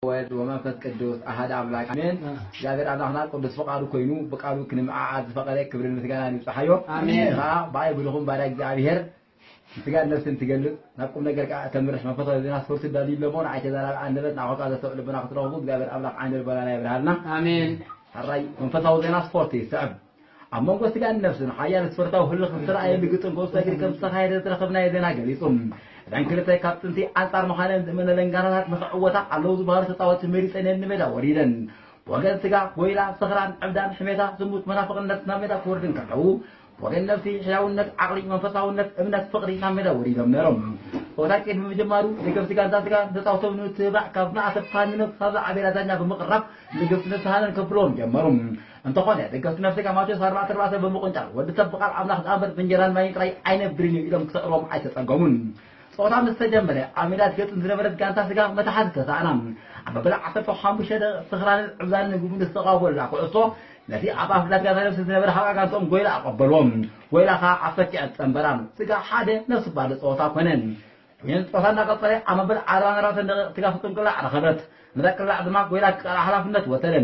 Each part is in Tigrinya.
ወወልድ ወመንፈስ ቅዱስ ኣሃደ ኣምላክ ኣሜን። እግዚኣብሔር ኣምላኽና ቅዱስ ፍቃዱ ኮይኑ ብቃሉ ክንምዓዓድ ዝፈቀደ ክብርን ምስጋናን ይብጽሓዮ። ኣሜን። ከዓ ብኣይ ብልኹም ባዳ እግዚኣብሔር ስጋን ነፍስን ትገልጽ ናብ ቁም ነገር ከዓ እተምርሕ መንፈሳዊ ዜና ስፖርት ዳልዩ ኣለሞ። ንዓይ ተዛራቢ ኣንደበት ንኣኾቃ ዘሰብ ልብና ክትረኽቡ እግዚኣብሔር ኣምላኽ ዓይነ ልቦናና ይብርሃልና። ኣሜን። ሕራይ መንፈሳዊ ዜና ስፖርት ይስዕብ። ኣብ መንጎ ስጋን ነፍስን ሓያል ስፖርታዊ ህልኽ ዝተረኣየሉ ግጥም ኩዕሶ እግሪ ከም ዝተኻየደ ዝረኸብናዮ ዜና ገሊጹ። እዘን ክልተ ካብ ጥንቲ ኣንጻር ምዃነን ዝእመነለን ጋንታታት ንኽዕወታ ኣለዉ ዝበሃሉ ተጻወትቲ መሪጸን እየን ንሜዳ ወሪደን። ብወገን ስጋ ጎይላ፣ ስኽራን፣ ዕብዳን፣ ሕሜታ፣ ዝሙት፣ መናፍቕነት ናብ ሜዳ ክወርዱ እንከለዉ፣ ብወገን ነፍሲ ሕያውነት፣ ዓቕሊ፣ መንፈሳውነት፣ እምነት፣ ፍቕሪ ናብ ሜዳ ወሪዶም ነይሮም። ጸወታ ቅድሚ ምጅማሩ ደገፍቲ ጋንታ ስጋ ንተጻወቶም ንምትብባዕ ካብ ንኣሰብ ፋንኖ ክሳብ ዝዓበየላ ዳኛ ብምቕራብ ንግፍቲ ንስሃነን ከብልዎም ጀመሩ። እንተኾነ ደገፍቲ ነፍሲ ካብ ማቴዎስ ኣርባዕተ ኣርባዕተ ብምቕንጫል ወዲ ሰብ ብቓል ኣምላኽ ዝኣምር ብእንጀራን ማይን ጥራይ ኣይነብርን እዩ ኢሎም ክሰቕርዎም ኣይተጸገሙን። ጸወታ ምስ ተጀመረ ኣብ ሜዳ ትገጥም ዝነበረት ጋንታ ስጋ መትሓዚ ተሳእና። ኣብ መበል ዓሰርተ ሓሙሽተ ደቂቕ ስኽራንን ዕብዳንን ንግቡ ንዝተቓወበላ ኩዕሶ ነቲ ኣብ ኣፍላት ጋንታ ነፍሲ ዝነበረ ሓቃ ጋንትኦም ጎይላ ኣቐበልዎም። ጎይላ ኸዓ ኣብ ሰኪዐት ጸንበራ ስጋ ሓደ ነፍሲ ባዶ ጸወታ ኮነ። ወይን ጸወታ እናቐጸለ ኣብ መበል ኣርባን ኣርባዕተን ደቂቕ ስጋ ፍጹም ቅላዕ ረኸበት። ነታ ቅላዕ ድማ ጎይላ ክቀልዓ ሓላፍነት ወሰደ።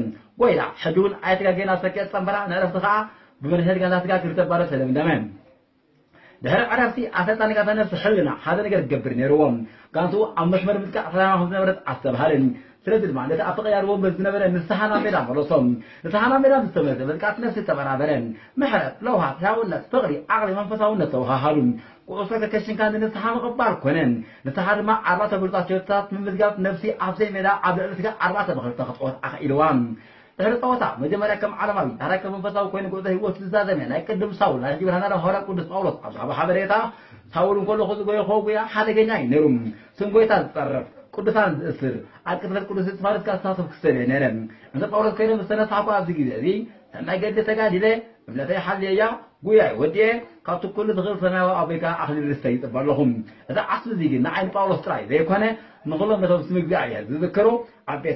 ጎይላ ሕጂ እውን ኣይተጋገየን ኣብ ሰኪዐት ጸንበራ ንዕረፍቲ ኸዓ ብመንሸት ጋንታ ስጋ ክልተ ባዶ ተደምደመ። ድሕሪ ዕረፍቲ ኣሰልጣኒ ጋንታ ነፍሲ ሕልና ሓደ ነገር ክገብር ነይርዎ። ጋንትኡ ኣብ መስመር ምጥቃዕ ሰላማ ከም ዝነበረት ኣስተብሃለ። ስለዚ ድማ ነቲ ኣብ ተቐያሪ ወንበር ዝነበረ ንስሓ ናብ ሜዳ መለሶ። ንስሓ ናብ ሜዳ ምስ ተመለሰ መጥቃዕቲ ነፍሲ ተበራበረ። ምሕረት፣ ለውሃት፣ ሕያውነት፣ ፍቕሪ፣ ዓቕሊ፣ መንፈሳውነት ተወሃሃዱ። ኩዕሶ ከከሽንካ ንንስሓ ምቕባል ኮነ። ንስሓ ድማ ኣርባዕተ ብሉጻት ሸቶታት ምምዝጋብ ነፍሲ ኣብ ዘይ ሜዳ ኣብ ልዕሊ ስጋ ኣርባዕተ ብኽልተ ክትዕወት ኣኽኢልዋ። ድሕሪ ጸወታ መጀመርያ ከም ዓለማዊ፣ ዳሕራይ ከም መንፈሳዊ ኮይኑ ጉዕዞ ህይወቱ ዝዛዘመ ናይ ቅድም ሳውል ናይ ሕጂ ብርሃናዊ ሃዋርያ ቅዱስ ጳውሎስ ኣብ ዝሃቦ ሓበሬታ፣ ሳውል እንከሎ ዝጎየኾ ጉያ ሓደገኛ እዩ ነይሩ። ስም ጎይታ ዝጸርፍ፣ ቅዱሳን ዝእስር፣ ኣብ ቅትለት ቅዱስ እስጢፋኖስ ከኣ ዝሳተፍ ክሰብ እየ ነይረ። እንተ ጳውሎስ ኮይነ ምስ ተነሳሕኩ ኣብዚ ግዜ እዚ ሰናይ ገድሊ ተጋዲለ፣ እምነተይ ሓልየያ፣ ጉያይ ወዲኤ፣ ካብቲ ኩሉ ዝኽእል ሰማያዊ ኣቦይ ከኣ ኣኽሊል ርስተ ይጽበ ኣለኹ። እዚ ዓስቢ እዚ ግን ንዓይ ንጳውሎስ ጥራይ ዘይኮነ፣ ንኹሎም ነቶም ስም እግዚኣብሔር ዝዝክሩ ኣብ ቤት